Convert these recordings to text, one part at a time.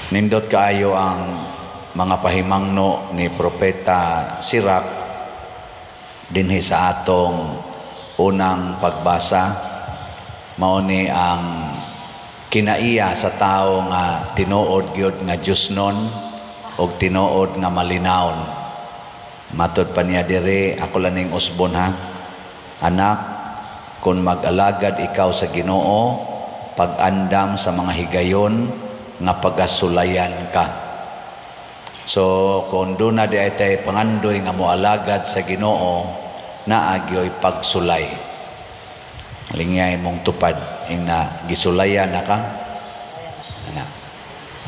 Nindot kaayo ang mga pahimangno ni Propeta Sirach dinhi sa atong unang pagbasa. Mao ni ang kinaiya sa tawo nga tinuod gyud nga Diyosnon og tinuod nga malinawon. Matod pa niya diri, ako lang ning usbon ha. "Anak, kung mag-alagad ikaw sa Ginoo, pag-andam sa mga higayon nga pagasulayan ka." So kung duna diay tay pangandoy nga moalagad sa Ginoo, naa gyoy pagsulay. Lingyay mong tupad ing na gisulayan na ka. Na,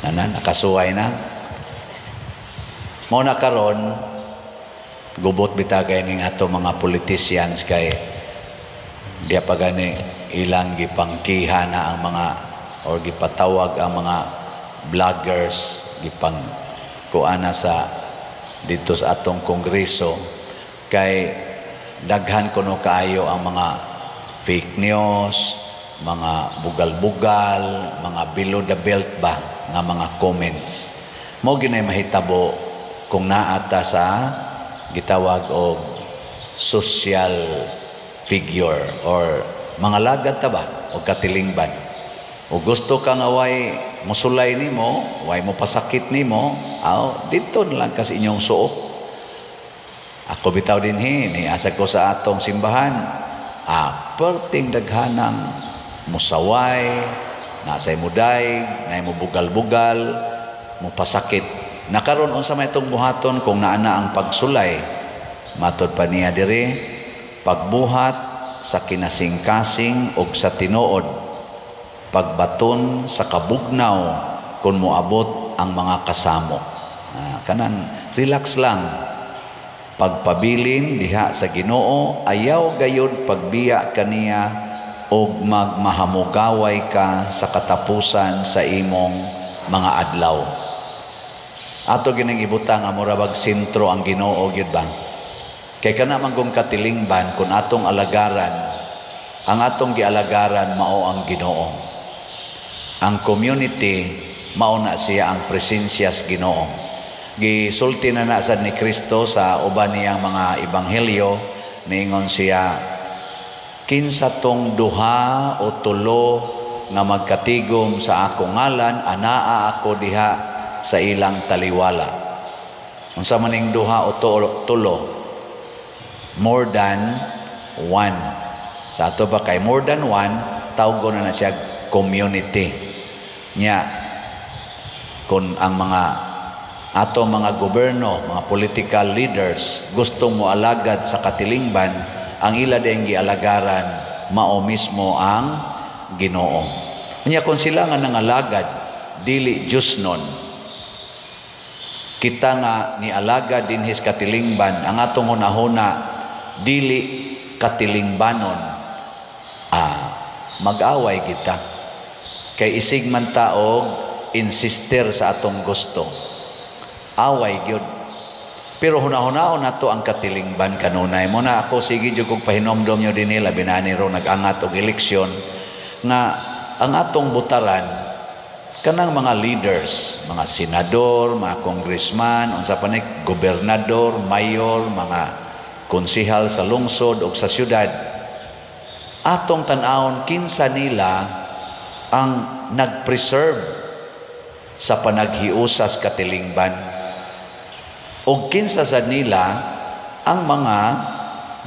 na, na nakasuway na. Mao na karon gubot bitaw kay ning ato mga politicians, kay diya pa gani ilang gipangkiha na ang mga or gipatawag ang mga vloggers, gipang kuana sa dito sa atong kongreso, kay daghan kuno kaayo ang mga fake news, mga bugal-bugal, mga below the belt ba nga mga comments. Mao ginay mahitabo kung naa ta sa gitawag og social figure or mga lagad ta ba o katilingban. O gusto ka nga way musulay nimo, way mo pasakit nimo, aw dito na lang kasi inyong suok. Ako bitaw dinhi ni asa ko sa atong simbahan, perting daghanang musaway, nasay muday, nay mo bugal-bugal, mo pasakit. Nakaron, unsa may itong buhaton kung naa na ang pagsulay? Matod pa niya diri, pagbuhat sa kinasingkasing og sa tinuod, pagbaton sa kabugnaw kung moabot ang mga kasamo. Kanang relax lang. Pagpabilin diha sa Ginoo, ayaw gayud pagbiya kaniya og magmahamugaway ka sa katapusan sa imong mga adlaw. Ato gining ibutang nga mura bag sentro ang Ginoo gyud ba? Kay kana man kung katilingban, kung atong alagaran, ang atong gialagaran mao ang Ginoo. Ang community, mao na siya ang presensya sa Ginoo. Gisulti na na sad ni Kristo sa uban niyang mga ebanghelyo, niingon siya, "Kinsa tong duha o tulo nga magkatigom sa akong ngalan, anaa ako diha sa ilang taliwala." Unsa man ning duha o tulo? More than one. Sa ato ba, kay more than one, tawgon na na siya community. Nya kung ang mga ato mga gobyerno, mga political leaders gusto mo alagad sa katilingban, ang ila din gialagaran mao mismo ang Ginoo. Nya kung sila nga nangalagad dili Diyosnon, kita nga nialagad dinhi sa katilingban, ang atong hunahuna dili katilingbanon, mag-away kita. Kay isig man ta og insister sa atong gusto. Away gyud. Pero hunahunahon nato ang katilingban kanunay. Mao na ako sige jud kog pahinomdom nyo dinhi, labi na ni ro nag-angat og eleksyon, nga ang atong butaran kanang mga leaders, mga senador, mga congressman, unsa pa ni, gobernador, mayor, mga konsehal sa lungsod o sa syudad. Atong tan-awon kinsa nila ang nag-preserve sa panaghiusas katilingban o kinsa sa nila ang mga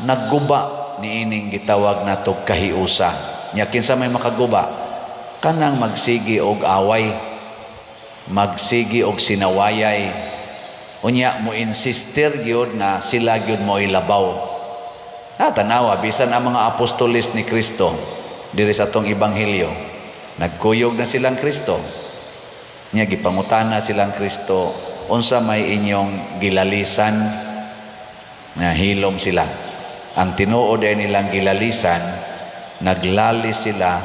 nagguba niining gitawag nato kahiusa. Nya kinsa may makaguba? Kanang magsigi og away, magsigi og sinawayay. Unya mo insister gyud nga sila gyud mo ilabaw. Ah, tanawa bisan ang mga apostoles ni Kristo diri sa atong ebanghelyo, nagkuyog na silang Kristo. Nya gipangutana silang Kristo, "Unsa may inyong gilalisan?" Na hilom sila. Ang tinuod ay nilang gilalisan, naglalis sila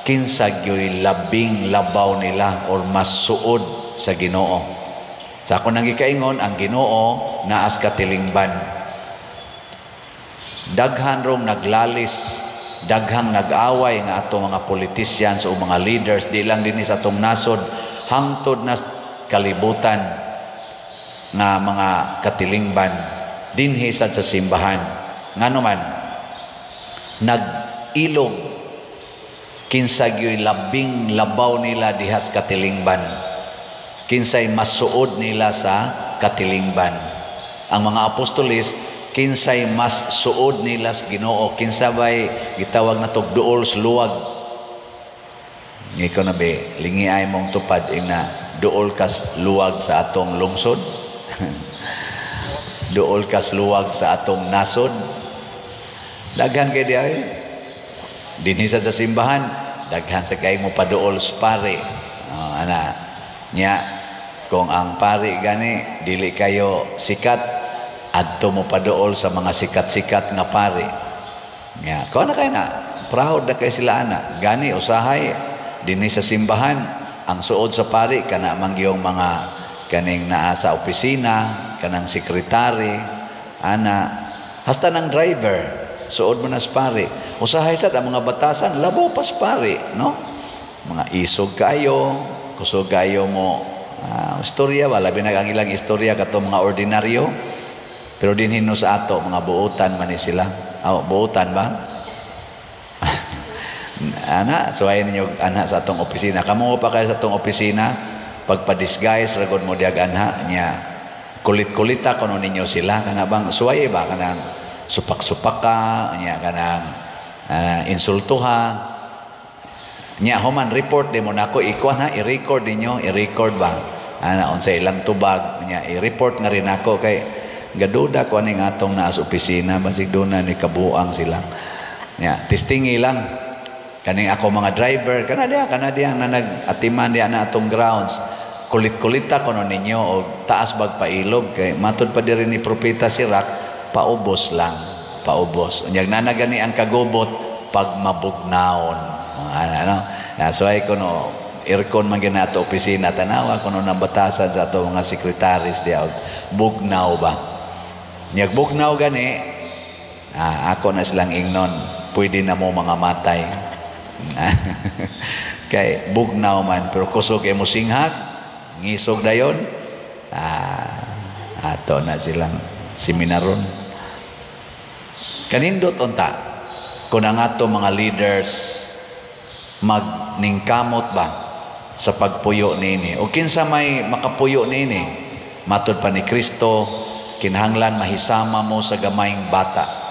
kinsa gyoy labing labaw nila or mas suod sa Ginoo. Sa ako nang gikaingon, ang Ginoo naas katilingban. Daghan rong naglalis, daghang nag-away nga ato mga politicians o mga leaders, di lang dinhi sa atong nasod, hangtod na kalibutan nga mga katilingban dinhi sad sa simbahan. Ngano man nag-ilog kinsa gyoy labing labaw nila dihas katilingban, kinsay mas suod nila sa katilingban. Ang mga apostoles, kinsay mas suod nila sa Ginoo, kinsa bay gitawag na duol sa luwag. Ikaw na be, lingiay mong tupad ing na duol kas luwag sa atong lungsod, duol kas luwag sa atong nasod. Daghan kay diay dinhi sa simbahan, daghan sa kay mo paduol sa pare. Oh, ana nya, kung ang pari gani dili kayo sikat, adto mo paduol sa mga sikat-sikat nga pari nya. Kung na kay na proud na kay sila ana. Gani usahay dinhi sa simbahan, ang suod sa pari kana mangyong mga kaning naa sa opisina, kanang sekretary ana, hasta ng driver suod mo na sa pari. Usahay sad ang mga batasan labaw pa sa pari, no? Mga isog kayo, kusog kayo mo istorya ba, labi na ang ilang istorya kato mga ordinaryo. Pero dinhi no sa ato, mga buotan man ni sila. Oh, buotan ba ana? Suwayin ninyo ana sa atong opisina. Kamo pa kayo sa atong opisina, pagpa-disguise ra gud mo diag anha nya. Kulit-kulita kuno ninyo sila, kana bang suwaye ba, kanang supak-supak ka nya, kanang insultuha nya. Human report di mo nako, ikuan ha, i-record ninyo, i-record ba ana unsa ilang tubag nya, i-report nga rin ako kay gaduda ko aning atong naa sa opisina, basig duna ni kabuang sila nya. Testingi lang kaning ako mga driver kana diha na nag-atiman diha na atong grounds. Kulit-kulita kuno ninyo og taas bag pailog, kay matud pa diri ni Propeta Sirak, paubos lang, paubos. Unyag na gani ang kagubot pag mabugnawon ano, ano. So ay kuno aircon man gina ato opisina, tanawa kuno nang batasan sa ato mga sekretaris diha og bugnaw ba. Nyag bugnaw gani, ako na silang ingnon, pwede na mo mga matay. Kay bugnaw man, pero kusog kay mo singhag, ngisog dayon, ato na silang seminaron. Kanindot unta kung ang ato mga leaders magningkamot ba sa pagpuyo niini, o kinsa may makapuyo niini. Matud pa ni Kristo, kinahanglan mahisama mo sa gamayng bata.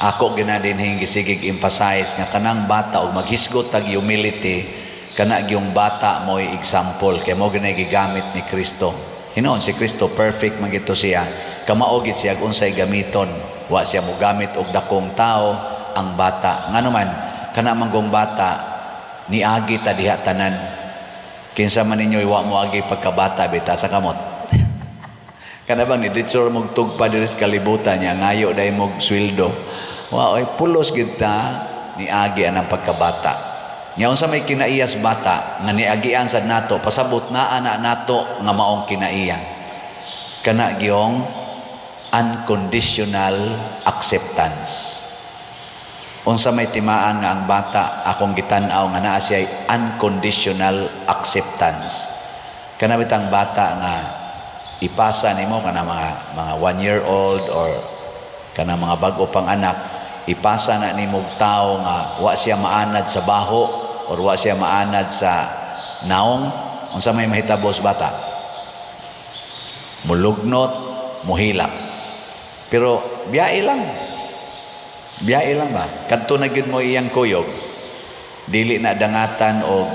Ako ginadinhing gisigig emphasize nga kanang bata og maghisgot tag humility, kana gyung bata mo'y example kay mo ginay gigamit ni Kristo. Hinuon si Kristo perfect man gito siya, kamao gid siya unsay gamiton. Wa siya mogamit og dakong tao, ang bata. Ngano man kana manggong bata niagi ta diha tanan. Kinsa man ninyo wa mo agi pagkabata bita sa kamot? Kana bang ni ditsor mog tugpa diri sa kalibutan niya, ngayo dai mog sweldo. Wa oy, pulos gid ta niagi anang pagkabata. Nya unsa may kinaiyas bata nga niagian sad nato, pasabot naa na nato nga maong kinaiya. Kana gyong unconditional acceptance. Unsa may timaan nga ang bata akong gitan-aw nga naa siya unconditional acceptance? Kana bitang bata nga ipasa nimo, kana mga 1 year old or kana mga bag-o pang anak, ipasa na nimo og tawo nga wa siya maanad sa baho or wa siya maanad sa naong, unsa may mahitabo sa bata? Mulugnot, muhilak, pero biyae lang, biyae lang ba. Kadto na gyud mo iyang kuyog, dili na dangatan og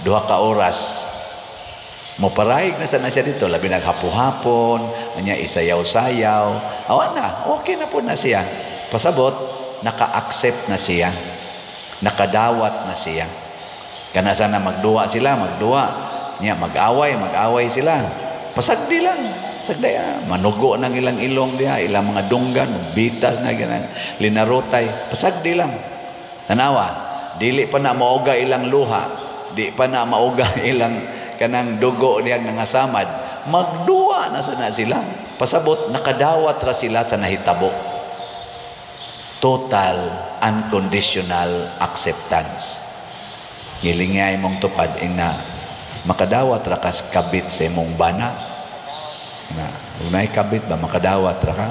2 ka oras, moparayig na sana siya dito, labi naghapo-hapon, anya isayaw-sayaw. Awan na, okay na po na siya. Pasabot, naka-accept na siya. Nakadawat na siya. Kana sana magduwa sila, magduwa. Nya mag-away, mag-away sila. Pasagdi lang. Sagdi, manugo ng ilang ilong diha, ilang mga dunggan, bitas na ganang linarotay. Pasagdi lang. Tanawa, dili pa na mauga ilang luha, di pa na mauga ilang kanang dugo niyang nangasamad, magduwa na sana sila. Pasabot, nakadawat ra sila sa nahitabo. Total unconditional acceptance. Gilingay mong tupad ing na Makadawat ra kas kabit sa imong bana. Na, unay kabit ba, makadawat ra ka?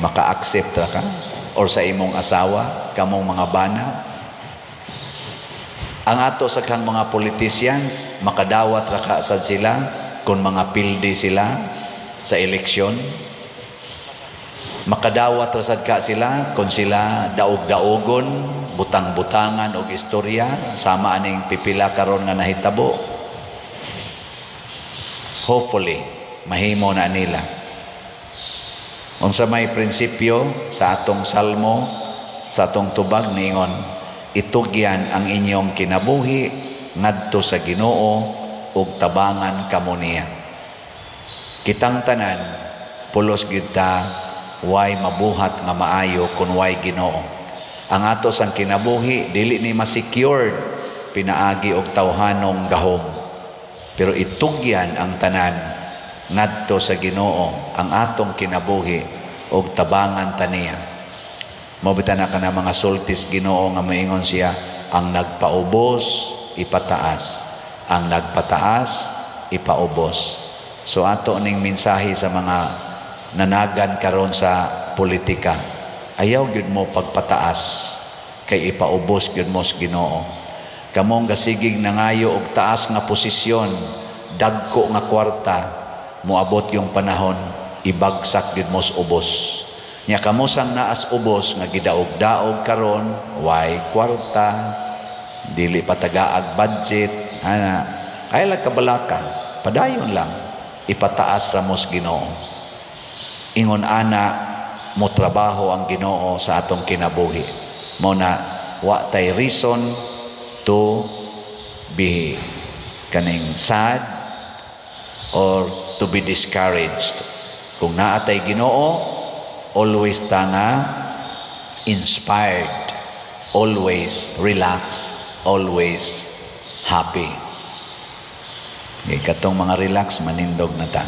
Maka-accept ra ka? Or sa imong asawa, kamong mga bana? Ang ato sa kang mga politicians, makadawat ra ka sad sila kung mga pildi sila sa eleksyon? Makadawat ra sad ka sila kung sila daog-daogon, butang-butangan og istorya sama aning pipila karon nga nahitabo? Hopefully mahimo na nila. Unsa may prinsipyo sa atong salmo, sa atong tubag, ningon, "Itugyan ang inyong kinabuhi ngadto sa Ginoo ug tabangan kamo niya." Kitang tanan, pulos gyud ta way mabuhat nga maayo kun way Ginoo. Ang ato sang kinabuhi dili ni ma-secured pinaagi og tawhanong gahom. Pero itugyan ang tanan ngadto sa Ginoo ang atong kinabuhi ug tabangan ta niya. Mao na kana mga sultis Ginoo nga moingon siya, "Ang nagpaubos, ipataas. Ang nagpataas, ipaubos." So ato ning mensahe sa mga nanagan karon sa politika. Ayaw gyud mo pagpataas kay ipaubos gyud mo sa Ginoo. Kamong gasigig nangayo og taas nga posisyon, dagko nga kwarta, moabot yung panahon ibagsak gyud mo sa ubos. Nya kamo sang naas ubos nga gidaog-daog karon, way kwarta, dili pa tagaag budget, ana, ay lang kabalaka, padayon lang, ipataas ra mo sa Ginoo. Ingon ana mo trabaho ang Ginoo sa atong kinabuhi. Mo na wa tay reason to be kaning sad or to be discouraged. Kung naa tay Ginoo, always ta nga inspired, always relax, always happy. Kay katong mga relax, manindog na ta.